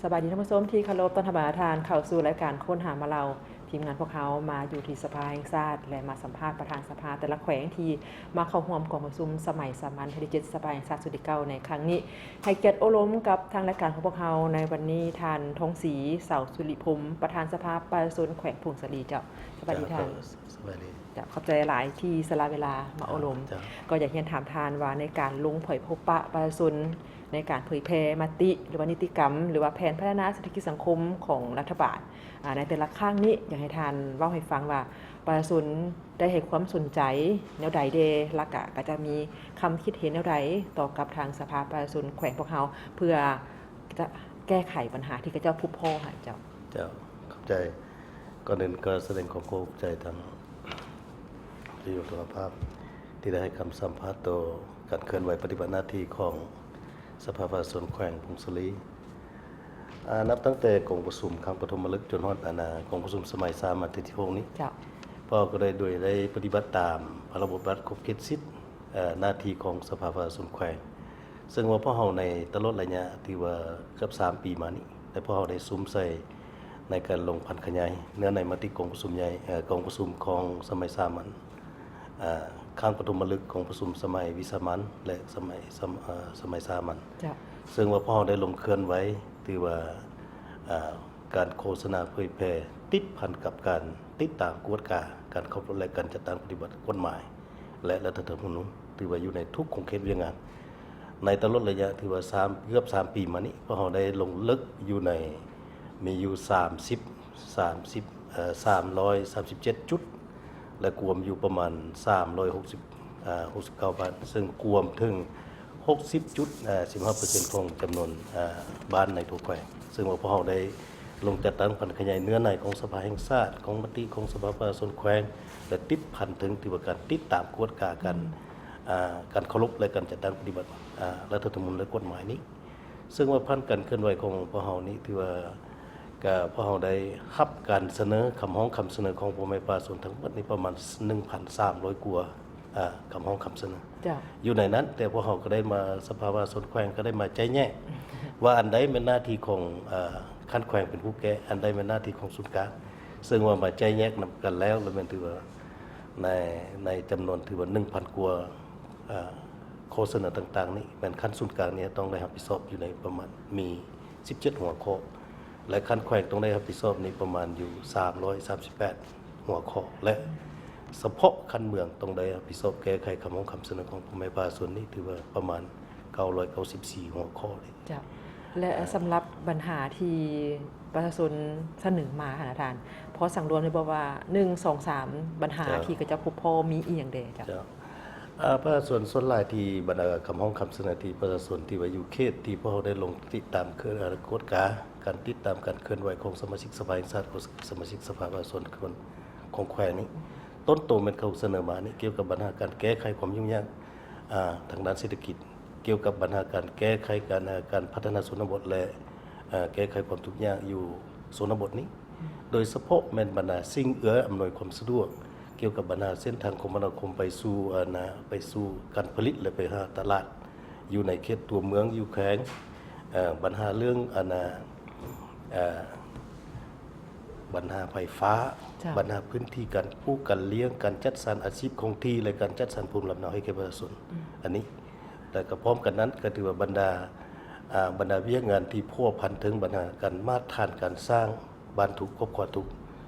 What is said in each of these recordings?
ສະບາຍດີທ່ານຜູ້ຊົມທີ່ເຄົາລົບ, ຕ້ອນຮັບທ່ານເຂົ້າສູ່ລາຍການຄົ້ນຫາມາເລົ່າ. ທີມງານພວກເຮົາມາຢູ່ທີ່ສະພາແຫ່ງຊາດ ແລະ ມາສຳພາດປະທານສະພາແຕ່ລະແຂວງທີ່ມາເຂົ້າຮ່ວມກອງປະຊຸມສະໄໝສາມັນເທື່ອທີເຈັດ ສະພາແຫ່ງຊາດຊຸດທີເກົ້າໃນຄັ້ງນີ້. ໃຫ້ກຽດໂອ້ລົມກັບທາງລາຍການຂອງພວກເຮົາໃນວັນນີ້ ທ່ານ ທອງສີ ເສົາສຸລິພົມ ປະທານສະພາປະຊາຊົນແຂວງຜົ້ງສາລີ. ເຈົ້າ ສະບາຍດີທ່ານ. ເຈົ້າ ສະບາຍດີ. ເຈົ້າ ຂອບໃຈຫຼາຍທີ່ສະຫຼະເວລາມາໂອ້ລົມ. ເຈົ້າ ເຈົ້າ ກໍຢາກຮຽນຖາມທ່ານວ່າ ໃນການລົງໄປພົບປະປະຊາຊົນ ໃນການເຜີຍແຜ່ມະຕິ ຫຼືວ່ານິຕິກຳ ຫຼືວ່າແຜນພັດທະນາເສດຖະກິດສັງຄົມຂອງລັດຖະບານ ອາ ໃນແຕ່ລະຄັ້ງນີ້ ຢາກໃຫ້ທ່ານເວົ້າໃຫ້ຟັງວ່າ ປະຊາຊົນໄດ້ໃຫ້ຄວາມສົນໃຈແນວໃດແດ່ ແລ້ວກະ ກະຈະມີຄຳຄິດເຫັນແນວໃດຕໍ່ກັບທາງສະພາປະຊາຊົນແຂວງພວກເຮົາ ເພື່ອຈະແກ້ໄຂບັນຫາທີ່ເຂົາເຈົ້າພົບພໍ້ຫັ້ນເຈົ້າ? ເຈົ້າ ຂອບໃຈ. ກ່ອນອື່ນກໍສະແດງຄວາມຂອບໃຈທາງວິທະຍຸໂທລະພາບ ທີ່ໄດ້ໃຫ້ຄຳສຳພາດຕໍ່ການເຄື່ອນໄຫວປະຕິບັດໜ້າທີ່ຂອງສະພາປະຊາຊົນແຂວງຜົ້ງສາລີ. ອາ ນັບຕັ້ງແຕ່ກອງປະຊຸມຄັ້ງປະຖົມມະລຶກຈົນຮອດ ອັນ ອາ ກອງປະຊຸມສະໄໝສາມັນເທື່ອທີຫົກນີ້ ເຈົ້າ ພວກເຮົາກໍໄດ້ ໂດຍໄດ້ປະຕິບັດຕາມພະລາຊະບັນຍັດຂົບເຂດສິດ ເອີ ໜ້າທີ່ຂອງສະພາປະຊາຊົນແຂວງ ເຊິ່ງວ່າພວກເຮົາໃນຕະຫຼອດໄລຍະທີ່ວ່າເກືອບສາມປີມານີ້ ແລະ ພວກເຮົາໄດ້ສຸມໃສ່ໃນການລົງຜັນຂະຫຍາຍເນື້ອໃນມະຕິກອງປະຊຸມໃຫຍ່ ເອີ ກອງປະຊຸມຂອງສະໄໝສາມັນ ອາ ຄັ້ງປະຖົມມະລຶກ ກອງປະຊຸມສະໄໝວິສາມັນ ແລະ ສະໄໝ ສະ ເອີ ສະໄໝສາມັນ ເຈົ້າ ເຊິ່ງວ່າພວກເຮົາໄດ້ລົງເຄື່ອນໄຫວ ຖືວ່າ ອາ ການໂຄສະນາເຜີຍແຜ່ຕິດພັນກັບການຕິດຕາມກວດກາການເຄົາລົບ ແລະ ການຈັດຕັ້ງປະຕິບັດກົດໝາຍ ແລະ ລັດຖະທຳມະນູນ ຖືວ່າຢູ່ໃນທຸກຂົງເຂດວຽກງານ ໃນຕະຫຼອດໄລຍະຖືວ່າສາມ ເກືອບສາມປີມານີ້ ພວກເຮົາໄດ້ລົງເລິກຢູ່ໃນ ມີຢູ່ສາມສິບ ສາມສິບ ເອີ ສາມຮ້ອຍສາມສິບເຈັດຈຸດ ແລະ ກວມຢູ່ປະມານສາມຮ້ອຍຫົກສິບ ເອີ ຫົກສິບເກົ້າບ້ານ ເຊິ່ງກວມເຖິງຫົກສິບຈຸດ ເອີ ສິບຫ້າເປີເຊັນຂອງຈຳນວນ ເອີ ບ້ານໃນທົ່ວແຂວງ ເຊິ່ງວ່າພວກເຮົາໄດ້ລົງຈັດຕັ້ງຜັນຂະຫຍາຍເນື້ອໃນຂອງສະພາແຫ່ງຊາດ ຂອງມະຕິຂອງສະພາປະຊາຊົນແຂວງ ແລະ ຕິດພັນເຖິງ ຖືວ່າການຕິດຕາມກວດກາການ ອາ ການເຄົາລົບ ແລະ ການຈັດຕັ້ງປະຕິບັດ ອາ ລັດຖະທຳມະນູນ ແລະ ກົດໝາຍນີ້ ເຊິ່ງວ່າຜ່ານການເຄື່ອນໄຫວຂອງພວກເຮົານີ້ ຖືວ່າກະພວກເຮົາໄດ້ຮັບການສະເໜີ ຄຳຮ້ອງຄຳສະເໜີຂອງພໍ່ແມ່ປະຊາຊົນທັງໝົດນີ້ປະມານໜຶ່ງພັນສາມຮ້ອຍກວ່າ ອາ ຄຳຮ້ອງຄຳສະເໜີ ເຈົ້າ ຢູ່ໃນນັ້ນ ແຕ່ພວກເຮົາກໍໄດ້ມາ ສະພາປະຊາຊົນແຂວງກໍໄດ້ມາແຈກແຍກວ່າອັນໃດແມ່ນໜ້າທີ່ຂອງ ອາ ຂັ້ນແຂວງເປັນຜູ້ແກ້ ອັນໃດແມ່ນໜ້າທີ່ຂອງສູນກາງ ເຊິ່ງວ່າມາແຈກແຍກນຳກັນແລ້ວ ແລ້ວແມ່ນຖືວ່າໃນ ໃນຈຳນວນຖືວ່າໜຶ່ງພັນກວ່າ ອາ ຂໍ້ສະເໜີຕ່າງໆນີ້ ແມ່ນຂັ້ນສູນກາງນີ້ຕ້ອງໄດ້ຮັບຜິດຊອບຢູ່ໃນປະມານມີສິບເຈັດຫົວຂໍ້ ແລະ ຂັ້ນແຂວງຕ້ອງໄດ້ຮັບຜິດຊອບນີ້ປະມານຢູ່ສາມຮ້ອຍສາມສິບແປດຫົວຂໍ້ ແລະ ສະເພາະຂັ້ນເມືອງຕ້ອງໄດ້ຮັບຜິດຊອບແກ້ໄຂຄຳຮ້ອງຄຳສະເໜີຂອງພໍ່ແມ່ປະຊາຊົນນີ້ ຖືວ່າປະມານເກົ້າຮ້ອຍເກົ້າສິບສີ່ຫົວຂໍ້ເລີຍ. ເຈົ້າ ແລະ ເອີ ສຳລັບບັນຫາທີ່ປະຊາຊົນສະເໜີມາຫັ້ນນະທ່ານ ພໍສັງລວມໄດ້ບໍ່ວ່າ ໜຶ່ງ ສອງ ສາມ ບັນຫາ ເຈົ້າ ທີ່ເຂົາເຈົ້າພົບພໍ້ມີອີ່ຫຍັງແດ່? ເຈົ້າ ເຈົ້າ ອາ ປະຊາຊົນສ່ວນຫຼາຍທີ່ບັນດາຄຳຮ້ອງຄຳສະເໜີທີ່ປະຊາຊົນທີ່ວ່າຢູ່ເຂດທີ່ພວກເຮົາໄດ້ລົງຕິດຕາມເຄື່ອນ ອາ ກວດກາການຕິດຕາມການເຄື່ອນໄຫວຂອງສະມາຊິກສະພາແຫ່ງຊາດ ຂອງສະມາຊິກສະພາປະຊາຊົນຂອງ ຂອງແຂວງນີ້ ຕົ້ນໂຕແມ່ນເຂົາສະເໜີມານີ້ກ່ຽວກັບບັນຫາການແກ້ໄຂຄວາມຫຍຸ້ງຍາກ ອາ ທາງດ້ານເສດຖະກິດ ກ່ຽວກັບບັນຫາການແກ້ໄຂການ ເອີ ການພັດທະນາຊົນນະບົດ ແລະ ເອີ ແກ້ໄຂຄວາມທຸກຍາກຢູ່ຊົນນະບົດນີ້ ໂດຍສະເພາະແມ່ນບັນຫາສິ່ງເອື້ອອຳນວຍຄວາມສະດວກ ກ່ຽວກັບບັນຫາເສັ້ນທາງຄົມມະນາຄົມໄປສູ່ ອັນນະ ໄປສູ່ການຜະລິດ ແລະ ໄປຫາຕະຫຼາດ ຢູ່ໃນເຂດຕົວເມືອງ ຢູ່ແຂວງ ເອີ ບັນຫາເລື່ອງ ອັນນະ ເອີ ບັນຫາໄຟຟ້າ ເຈົ້າ ບັນຫາພື້ນທີ່ການປູກການລ້ຽງ ການຈັດສັນອາຊີບຄົງທີ່ ແລະ ການຈັດສັນພູມລຳເນົາໃຫ້ແກ່ປະຊາຊົນ ອືມ ອັນນີ້ ແລະ ກໍພ້ອມກັນນັ້ນກໍຖືວ່າບັນດາ ອາ ບັນດາວຽກງານທີ່ພົວພັນເຖິງບັນຫາການມາດຖານການສ້າງບ້ານທຸກຄອບຄົວທຸກ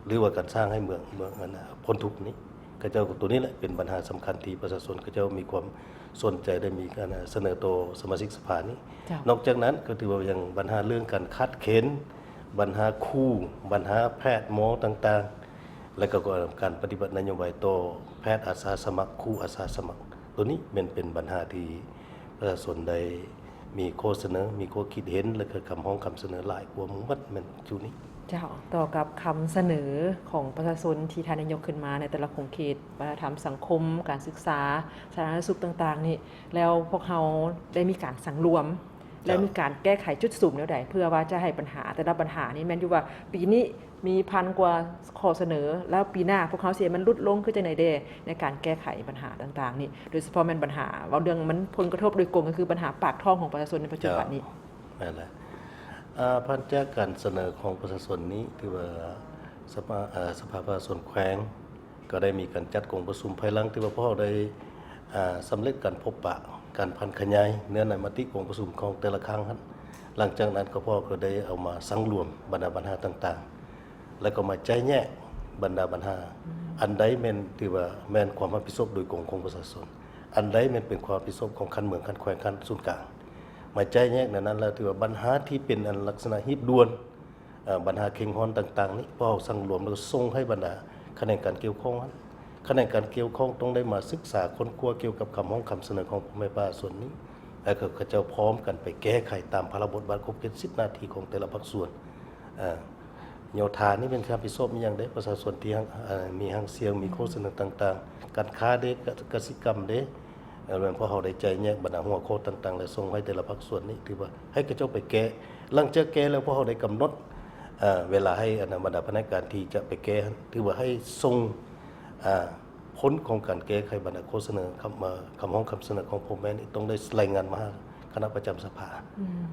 ຫຼືວ່າການສ້າງໃຫ້ເມືອງ ເມືອງ ອັນນະ ພົ້ນທຸກນີ້ ເຂົາເຈົ້າ ໂຕນີ້ແຫຼະເປັນບັນຫາສຳຄັນທີ່ປະຊາຊົນເຂົາເຈົ້າມີຄວາມສົນໃຈ ໄດ້ມີການສະເໜີຕໍ່ສະມາຊິກສະພານີ້. ເຈົ້າ ນອກຈາກນັ້ນກໍຖືວ່າຍັງບັນຫາເລື່ອງການຂາດເຂີນ ບັນຫາຄູ ບັນຫາແພດໝໍຕ່າງໆ ແລະ ກໍການປະຕິບັດນະໂຍບາຍຕໍ່ແພດອາສາສະໝັກ ຄູອາສາສະໝັກ ໂຕນີ້ແມ່ນເປັນບັນຫາທີ່ປະຊາຊົນໄດ້ມີຂໍ້ສະເໜີ ມີຂໍ້ຄິດເຫັນ ແລະ ກໍຄຳຮ້ອງຄຳສະເໜີຫຼາຍກວ່າໝູ່ໝົດແມ່ນຈຸນີ້. ເຈົ້າ ຕໍ່ກັບຄຳສະເໜີຂອງປະຊາຊົນທີ່ທ່ານໄດ້ຍົກຂຶ້ນມາໃນແຕ່ລະຂົງເຂດ ວັດທະນະທຳສັງຄົມ ການສຶກສາ ສາທາລະນະສຸກຕ່າງໆນີ້ ແລ້ວພວກເຮົາໄດ້ມີການສັງລວມ ແລະ ເຈົ້າ ມີການແກ້ໄຂຈຸດສຸມແນວໃດ ເພື່ອວ່າຈະໃຫ້ບັນຫາແຕ່ລະບັນຫານີ້ ແມ່ນຢູ່ວ່າປີນີ້ມີພັນກວ່າຂໍ້ສະເໜີ ແລ້ວປີໜ້າພວກເຮົາຊິໃຫ້ມັນຫຼຸດລົງຄືຈັ່ງໃດແດ່ ໃນການແກ້ໄຂບັນຫາຕ່າງໆນີ້ ໂດຍສະເພາະແມ່ນບັນຫາ ເວົ້າເລື່ອງມັນຜົນກະທົບໂດຍກົງ ກໍຄືບັນຫາປາກທ້ອງຂອງປະຊາຊົນໃນປັດຈຸບັນນີ້. ເຈົ້າ ແມ່ນແຫຼະ. ອາ ຜ່ານຈາກການສະເໜີຂອງປະຊາຊົນນີ້ ຖືວ່າສະພາ ອາ ສະພາປະຊາຊົນແຂວງ ກໍໄດ້ມີການຈັດກອງປະຊຸມ ພາຍຫຼັງທີ່ວ່າພວກເຮົາໄດ້ ອາ ສຳເລັດການພົບປະ ການຜັນຂະຫຍາຍເນື້ອໃນມະຕິກອງປະຊຸມຂອງແຕ່ລະຄັ້ງຫັ້ນ. ຫຼັງຈາກນັ້ນກໍພວກເຮົາກໍໄດ້ເອົາມາສັງລວມບັນດາບັນຫາຕ່າງໆ ແລ້ວກໍມາໄຈ້ແຍກບັນດາບັນຫາ ອັນໃດແມ່ນ ຖືວ່າແມ່ນຄວາມຮັບຜິດຊອບໂດຍກົງຂອງປະຊາຊົນ, ອັນໃດແມ່ນເປັນຄວາມຮັບຜິດຊອບຂອງຂັ້ນເມືອງ, ຂັ້ນແຂວງ, ຂັ້ນສູນກາງ ມາໄຈ້ແຍກໃນນັ້ນແລ້ວ ຖືວ່າບັນຫາທີ່ເປັນອັນລັກສະນະຮີບດ່ວນ ເອີ ບັນຫາເຄັ່ງຮ້ອນຕ່າງໆນີ້ ພວກເຮົາສັງລວມແລ້ວກໍສົ່ງໃຫ້ບັນດາຂະແໜງການກ່ຽວຂ້ອງນັ້ນ. ຂະແໜງການກ່ຽວຂ້ອງຕ້ອງໄດ້ມາສຶກສາຄົ້ນຄວ້າກ່ຽວກັບຄຳຮ້ອງຄຳສະເໜີຂອງພໍ່ແມ່ປະຊາຊົນນີ້ ແລ້ວກໍເຂົາເຈົ້າພ້ອມກັນໄປແກ້ໄຂຕາມພາລະບົດບາດ ຂອບເຂດສິດໜ້າທີ່ຂອງແຕ່ລະພາກສ່ວນ. ເອີ ໂຍທານີ້ແມ່ນຮັບຜິດຊອບອີ່ຫຍັງເດ້ ປະຊາຊົນທີ່ ເອີ ມີຫາງສຽງ ມີຂໍ້ສະເໜີຕ່າງໆ, ການຄ້າເດ້ ກະ ກະສິກຳເດ້ ແມ່ນພວກເຮົາໄດ້ໄຈ້ແຍກບັນດາຫົວຂໍ້ຕ່າງໆ ແລະ ສົ່ງໃຫ້ແຕ່ລະພາກສ່ວນນີ້ ຖືວ່າໃຫ້ເຂົາເຈົ້າໄປແກ້. ຫຼັງຈາກແກ້ແລ້ວ ພວກເຮົາໄດ້ກຳນົດ ເອີ ເວລາໃຫ້ອັນນະ ບັນດາພະນັກງານທີ່ຈະໄປແກ້ຫັ້ນ ຖືວ່າໃຫ້ສົ່ງ ອາ ຜົນຂອງການແກ້ໄຂບັນດາຂໍ້ສະເໜີ ຄຳ ເອີ ຄຳຮ້ອງຄຳສະເໜີຂອງພໍ່ແມ່ນີ້ ຕ້ອງໄດ້ລາຍງານມາຫາຄະນະປະຈຳສະພາ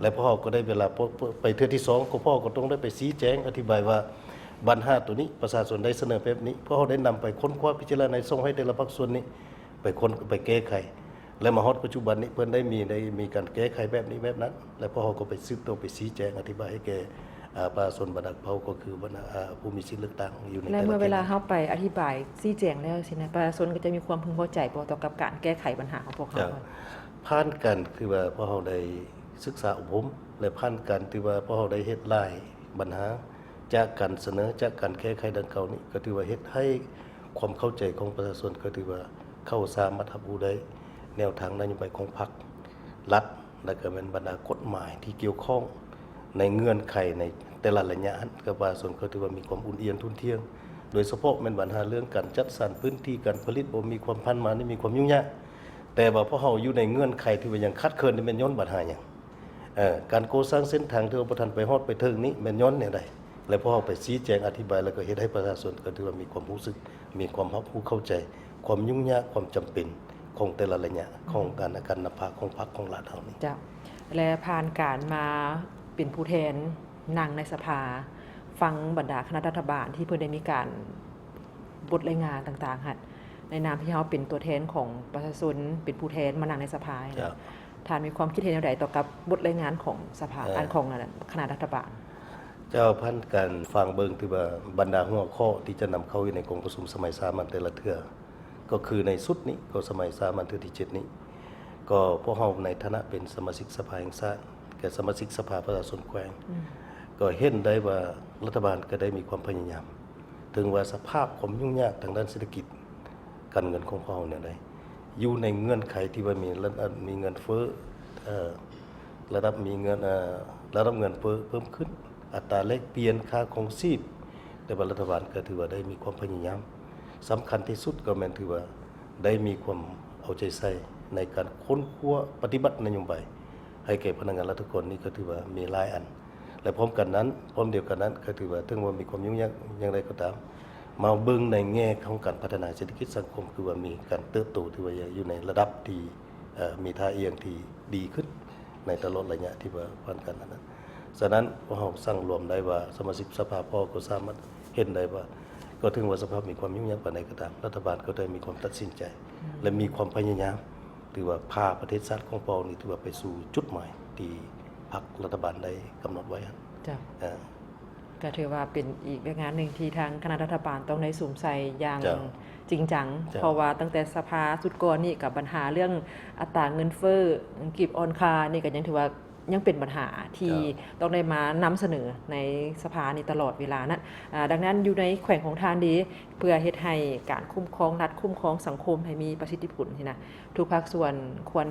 ແລະ ພວກເຮົາກໍໄດ້ເວລາ ໄປເທື່ອທີສອງ ກໍພວກເຮົາກໍຕ້ອງໄດ້ໄປຊີ້ແຈງອະທິບາຍວ່າ ບັນຫາໂຕນີ້ປະຊາຊົນໄດ້ສະເໜີແບບນີ້ ພວກເຮົາໄດ້ນຳໄປຄົ້ນຄວ້າພິຈາລະນາ ສົ່ງໃຫ້ແຕ່ລະພາກສ່ວນນີ້ ໄປຄົ້ນ ໄປແກ້ໄຂ ແລະ ມາຮອດປັດຈຸບັນນີ້ ເພິ່ນໄດ້ມີ ໄດ້ມີການແກ້ໄຂແບບນີ້ແບບນັ້ນ ແລະ ພວກເຮົາກໍໄປສືບຕໍ່ໄປຊີ້ແຈງອະທິບາຍໃຫ້ແກ່ ອາ ປະຊາຊົນບັນດາເຜົ່າ ກໍຄືບັນດາ ອາ ຜູ້ມີສິດເລືອກຕັ້ງຢູ່ໃນ ແລະ ເມື່ອເວລາເຮົາໄປອະທິບາຍຊີ້ແຈງແລ້ວຊີ້ນະ ປະຊາຊົນກໍຈະມີຄວາມເພິ່ງພໍໃຈບໍ່ຕໍ່ກັບການແກ້ໄຂບັນຫາຂອງພວກເຮົາ? ຜ່ານການ ຄືວ່າພວກເຮົາໄດ້ສຶກສາອົບຮົມ ແລະ ຜ່ານການທີ່ວ່າພວກເຮົາໄດ້ເຮັດຫຼາຍບັນຫາ ຈາກການສະເໜີ ຈາກການແກ້ໄຂດັ່ງກ່າວນີ້ ກໍຖືວ່າເຮັດໃຫ້ຄວາມເຂົ້າໃຈຂອງປະຊາຊົນ ກໍຖືວ່າເຂົາສາມາດຮັບຮູ້ໄດ້ແນວທາງນະໂຍບາຍຂອງພັກ, ລັດ ແລະ ກໍແມ່ນບັນດາກົດໝາຍທີ່ກ່ຽວຂ້ອງໃນເງື່ອນໄຂໃນແຕ່ລະໄລຍະຫັ້ນ ກໍປະຊາຊົນກໍຖືວ່າມີຄວາມອຸ່ນອຽນທຸ່ນທ່ຽງ ໂດຍສະເພາະແມ່ນບັນຫາເລື່ອງການຈັດສັນພື້ນທີ່ການຜະລິດບໍ່ມີຄວາມຜ່ານມານີ້ມີຄວາມຫຍຸ້ງຍາກ ແຕ່ວ່າພວກເຮົາຢູ່ໃນເງື່ອນໄຂທີ່ວ່າຍັງຂາດເຂີນນີ້ແມ່ນຍ້ອນບັນຫາຫຍັງ? ເອີ ການກໍ່ສ້າງເສັ້ນທາງທີ່ວ່າບໍ່ທັນໄປຮອດໄປເຖິງນີ້ແມ່ນຍ້ອນແນວໃດ? ແລະ ພວກເຮົາໄປຊີ້ແຈງອະທິບາຍ ແລ້ວກໍເຮັດໃຫ້ປະຊາຊົນກໍຖືວ່າມີຄວາມຮູ້ສຶກ ມີຄວາມຮັບຮູ້ເຂົ້າໃຈຄວາມຫຍຸ້ງຍາກ ຄວາມຈຳເປັນຂອງແຕ່ລະໄລຍະຂອງການ ການນຳພາຂອງພັກຂອງລັດເຮົານີ້. ເຈົ້າ ແລະ ຜ່ານການມາເປັນຜູ້ແທນນັ່ງໃນສະພາ ຟັງບັນດາຄະນະລັດຖະບານທີ່ເພິ່ນໄດ້ມີການ ບົດລາຍງານຕ່າງໆຫັ້ນ ໃນນາມທີ່ເຮົາເປັນຕົວແທນຂອງປະຊາຊົນ ເປັນຜູ້ແທນມານັ່ງໃນສະພານີ້ນະ ເຈົ້າ ທ່ານມີຄວາມຄິດເຫັນແນວໃດຕໍ່ກັບບົດລາຍງານຂອງສະພາ ເອີ ອັນຂອງ ອັນນັ້ນ ຄະນະລັດຖະບານ? ເຈົ້າ ຜ່ານການຟັງເບິ່ງ ຖືວ່າບັນດາຫົວຂໍ້ທີ່ຈະນຳເຂົ້າຢູ່ໃນກອງປະຊຸມສະໄໝສາມັນແຕ່ລະເທື່ອ ກໍຄືໃນຊຸດນີ້ ກໍສະໄໝສາມັນເທື່ອທີເຈັດນີ້ ກໍພວກເຮົາໃນຖານະເປັນສະມາຊິກສະພາແຫ່ງຊາດ ແລະ ສະມາຊິກສະພາປະຊາຊົນແຂວງ ອືມ ກໍເຫັນໄດ້ວ່າລັດຖະບານກໍໄດ້ມີຄວາມພະຍາຍາມ ເຖິງວ່າສະພາບຄວາມຫຍຸ້ງຍາກທາງດ້ານເສດຖະກິດການເງິນຂອງພວກເຮົາແນວໃດ ຢູ່ໃນເງື່ອນໄຂທີ່ວ່າມີລະດັບມີເງິນເຟີ້ ເອີ ລະດັບມີເງິນ ເອີ ລະດັບເງິນເຟີ້ເພີ່ມຂຶ້ນ ອັດຕາແລກປ່ຽນ ຄ່າຄອງຊີບ ແຕ່ວ່າລັດຖະບານກໍຖືວ່າໄດ້ມີຄວາມພະຍາຍາມ ສຳຄັນທີ່ສຸດກໍແມ່ນຖືວ່າໄດ້ມີຄວາມເອົາໃຈໃສ່ໃນການຄົ້ນຄວ້າປະຕິບັດນະໂຍບາຍໃຫ້ແກ່ພະນັກງານລັດຖະກອນນີ້ ກໍຖືວ່າມີຫຼາຍອັນ ແລະ ພ້ອມກັນນັ້ນ ພ້ອມດຽວກັນນັ້ນ ກໍຖືວ່າເຖິງວ່າມີຄວາມຫຍຸ້ງຍາກຢ່າງໃດກໍຕາມ ມາເບິ່ງໃນແງ່ຂອງການພັດທະນາເສດຖະກິດສັງຄົມ ຄືວ່າມີການເຕີບໂຕ ຖືວ່າຢູ່ໃນລະດັບທີ່ ເອີ ມີທ່າອ່ຽງທີ່ດີຂຶ້ນໃນຕະຫຼອດໄລຍະທີ່ວ່າຜ່ານການນັ້ນ. ສະນັ້ນ ພວກເຮົາສັງລວມໄດ້ວ່າ ສະມາຊິກສະພາພວກເຮົາກໍສາມາດເຫັນໄດ້ວ່າ ກໍເຖິງວ່າສະພາບມີຄວາມຫຍຸ້ງຍາກປານໃດກໍຕາມ ລັດຖະບານກໍໄດ້ມີຄວາມຕັດສິນໃຈ ແລະ ມີຄວາມພະຍາຍາມ ຖືວ່າພາປະເທດຊາດຂອງພວກເຮົານີ້ ຖືວ່າໄປສູ່ຈຸດໝາຍທີ່ພັກລັດຖະບານໄດ້ກຳນົດໄວ້ຫັ້ນ. ເຈົ້າ. ເອີ ກໍຖືວ່າເປັນອີກວຽກງານໜຶ່ງທີ່ທາງຄະນະລັດຖະບານຕ້ອງໄດ້ສຸມໃສ່ຢ່າງ ເຈົ້າ ຈິງຈັງ ເຈົ້າ ເພາະວ່າຕັ້ງແຕ່ສະພາຊຸດກ່ອນນີ້ ກັບບັນຫາເລື່ອງອັດຕາເງິນເຟີ້ ເງິນກີບອ່ອນຄ່ານີ້ ກໍຍັງຖືວ່າຍັງເປັນບັນຫາທີ່ ເຈົ້າ ຕ້ອງໄດ້ມານຳສະເໜີໃນສະພານີ້ຕະຫຼອດເວລານັ້ນ. ອາ ດັ່ງນັ້ນ ຢູ່ໃນແຂວງຂອງທ່ານເດ ເພື່ອເຮັດໃຫ້ການຄຸ້ມຄອງລັດ ຄຸ້ມຄອງສັງຄົມໃຫ້ມີປະສິດທິຜົນນີ້ນະ ທຸກພາກສ່ວນຄວນ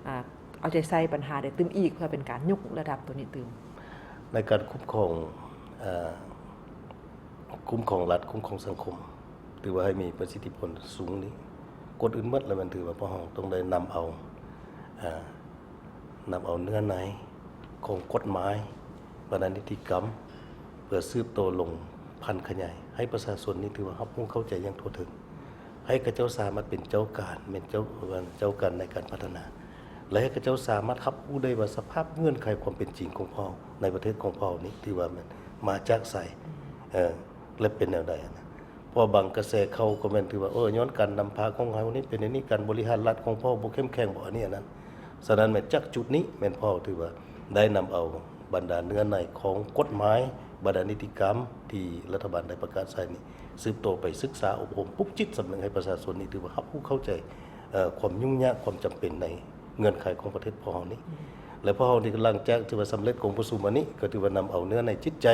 ອາ ເອົາໃຈໃສ່ບັນຫາໃດຕື່ມອີກ ເພື່ອເປັນການຍົກລະດັບໂຕນີ້ຕື່ມ? ໃນການຄຸ້ມຄອງ ເອີ ຄຸ້ມຄອງລັດ ຄຸ້ມຄອງສັງຄົມ ຖືວ່າໃຫ້ມີປະສິດທິຜົນສູງນີ້ ກ່ອນອື່ນໝົດແລ້ວແມ່ນຖືວ່າພວກເຮົາຕ້ອງໄດ້ນຳເອົາ ເອີ ນຳເອົາເນື້ອໃນຂອງກົດໝາຍ ບັນດານິຕິກຳ ເພື່ອສືບຕໍ່ລົງຜັນຂະຫຍາຍ ໃຫ້ປະຊາຊົນນີ້ຖືວ່າຮັບຮູ້ເຂົ້າໃຈຢ່າງທົ່ວເຖິງ. ໃຫ້ເຂົາເຈົ້າສາມາດເປັນເຈົ້າການ ເປັນເຈົ້າ ເຈົ້າການໃນການພັດທະນາ ແລະ ໃຫ້ເຂົາເຈົ້າສາມາດຮັບຮູ້ໄດ້ວ່າສະພາບເງື່ອນໄຂຄວາມເປັນຈິງຂອງພວກເຮົາໃນປະເທດຂອງພວກເຮົານີ້ ຖືວ່າແມ່ນມາຈາກໃສ ເອີ ແລະ ເປັນແນວໃດຫັ້ນນະ. ເພາະວ່າບາງກະແສຂ່າວກໍແມ່ນຖືວ່າ ເອີ ຍ້ອນການນຳພາຂອງເຮົານີ້ເປັນແນວນີ້ ການບໍລິຫານລັດຂອງພວກເຮົາບໍ່ເຂັ້ມແຂງບໍ ອັນນີ້ອັນນັ້ນ. ສະນັ້ນແມ່ນຈາກຈຸດນີ້ແມ່ນພວກເຮົາຖືວ່າໄດ້ນຳເອົາບັນດາເນື້ອໃນຂອງກົດໝາຍ, ບັນດານິຕິກຳທີ່ລັດຖະບານໄດ້ປະກາດໃຊ້ນີ້ ສືບຕໍ່ໄປສຶກສາອົບຮົມ ປຸກຈິດສຳນຶກໃຫ້ປະຊາຊົນນີ້ຖືວ່າຮັບຮູ້ເຂົ້າໃຈ ເອີ ຄວາມຫຍຸ້ງຍາກ ຄວາມຈຳເປັນໃນເງື່ອນໄຂຂອງປະເທດພວກເຮົານີ້ ແລະ ພວກເຮົານີ້ ຫຼັງຈາກທີ່ວ່າສຳເລັດກອງປະຊຸມອັນນີ້ ກໍຖືວ່ານຳເອົາເນື້ອໃນຈິດໃຈ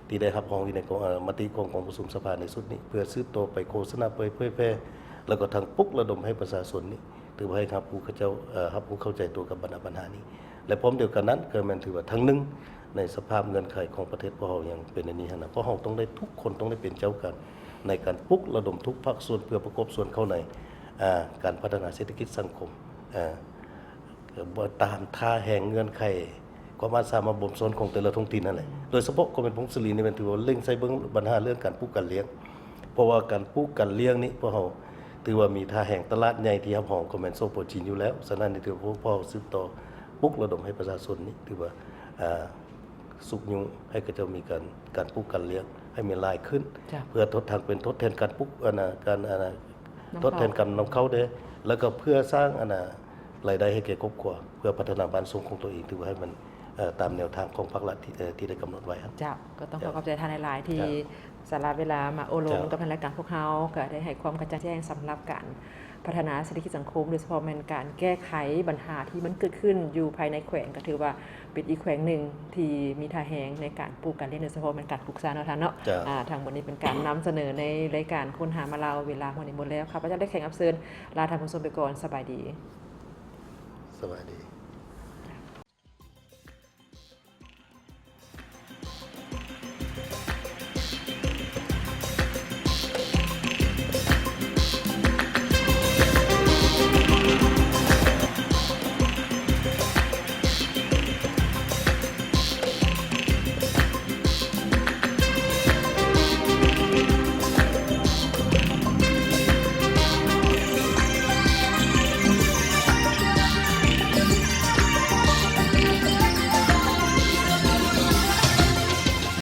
ທີ່ໄດ້ຮັບຮອງຢູ່ໃນກອງ ເອີ ມະຕິຂອງກອງປະຊຸມສະພາໃນຊຸດນີ້ ເພື່ອສືບຕໍ່ໄປໂຄສະນາເຜີຍແຜ່ ແລ້ວກໍທັງປຸກລະດົມໃຫ້ປະຊາຊົນນີ້ ຖືວ່າໃຫ້ຮັບຮູ້ເຂົາເຈົ້າ ເອີ ຮັບຮູ້ເຂົ້າໃຈຕົວກັບບັນດາບັນຫານີ້ ແລະ ພ້ອມດຽວກັນນັ້ນ ກໍແມ່ນຖືວ່າທາງໜຶ່ງໃນສະພາບເງື່ອນໄຂຂອງປະເທດພວກເຮົາຍັງເປັນອັນນີ້ຫັ້ນນະ ພວກເຮົາຕ້ອງໄດ້ ທຸກຄົນຕ້ອງໄດ້ເປັນເຈົ້າການໃນການປຸກລະດົມທຸກພາກສ່ວນ ເພື່ອປະກອບສ່ວນເຂົ້າໃນ ອ່າ ການພັດທະນາເສດຖະກິດສັງຄົມ ເອີ ກໍບໍ່ຕາມທ່າແຮງເງື່ອນໄຂ ຄວາມອາດສາມາດບົ່ມຊ້ອນຂອງແຕ່ລະທ້ອງຖິ່ນນັ້ນແຫຼະ ໂດຍສະເພາະແຂວງຜົ້ງສາລີນີ້ແມ່ນຖືວ່າເລັ່ງໃສ່ເບິ່ງບັນຫາເລື່ອງການປູກການລ້ຽງ ເພາະວ່າການປູກການລ້ຽງນີ້ ພວກເຮົາຖືວ່າມີທ່າແຮງຕະຫຼາດໃຫຍ່ທີ່ຮັບຮອງກໍແມ່ນ ສປ ຈີນ ຢູ່ແລ້ວ. ສະນັ້ນນີ້ຖືວ່າພວກເຮົາສືບຕໍ່ປຸກລະດົມໃຫ້ປະຊາຊົນນີ້ ຖືວ່າ ອ່າ ຊຸກຍູ້ ໃຫ້ເຂົາເຈົ້າມີການ ການປູກການລ້ຽງໃຫ້ມີຫຼາຍຂຶ້ນ ເພື່ອທົດທາງ ເປັນທົດແທນການປູກ ອັນນະ ການ ອັນນະ ນຳເຂົ້າ ທົດແທນການນຳເຂົ້າເດ້ ແລ້ວກໍເພື່ອສ້າງ ອັນນະ ລາຍໄດ້ໃຫ້ແກ່ຄອບຄົວ ເພື່ອພັດທະນາບ້ານຊ່ອງຂອງຕົວເອງ ຖືວ່າໃຫ້ມັນ ເອີ ຕາມແນວທາງຂອງພາກລັດທີ່ ເອີ ທີ່ໄດ້ກຳນົດໄວ້ຫັ້ນ. ເຈົ້າ ກໍຕ້ອງ ເຈົ້າ ຂໍຂອບໃຈທ່ານຫຼາຍໆ ທີ່ ເຈົ້າ ສະຫຼະເວລາມາໂອ້ລົມ ເຈົ້າ ກັບທາງລາຍການພວກເຮົາ ກໍໄດ້ໃຫ້ຄວາມກະຈ່າງແຈ້ງສຳລັບການພັດທະນາເສດຖະກິດສັງຄົມ ໂດຍສະເພາະແມ່ນການແກ້ໄຂບັນຫາທີ່ມັນເກີດຂຶ້ນຢູ່ພາຍໃນແຂວງ ກໍຖືວ່າເປັນອີກແຂວງໜຶ່ງທີ່ມີທ່າແຮງໃນການປູກການລ້ຽງ ໂດຍສະເພາະແມ່ນການປູກຊາເນາະທ່ານເນາະ. ເຈົ້າ ອ່າ ທັງໝົດນີ້ເປັນການນຳສະເໜີໃນລາຍການຄົ້ນຫາມາລາວ ເວລາຮອດນີ້ໝົດແລ້ວ ຂ້າພະເຈົ້າ ແລະ ແຂກຮັບເຊີນ ລາທ່ານຜູ້ຊົມໄປກ່ອນ. ສະບາຍດີ. ສະບາຍດີ.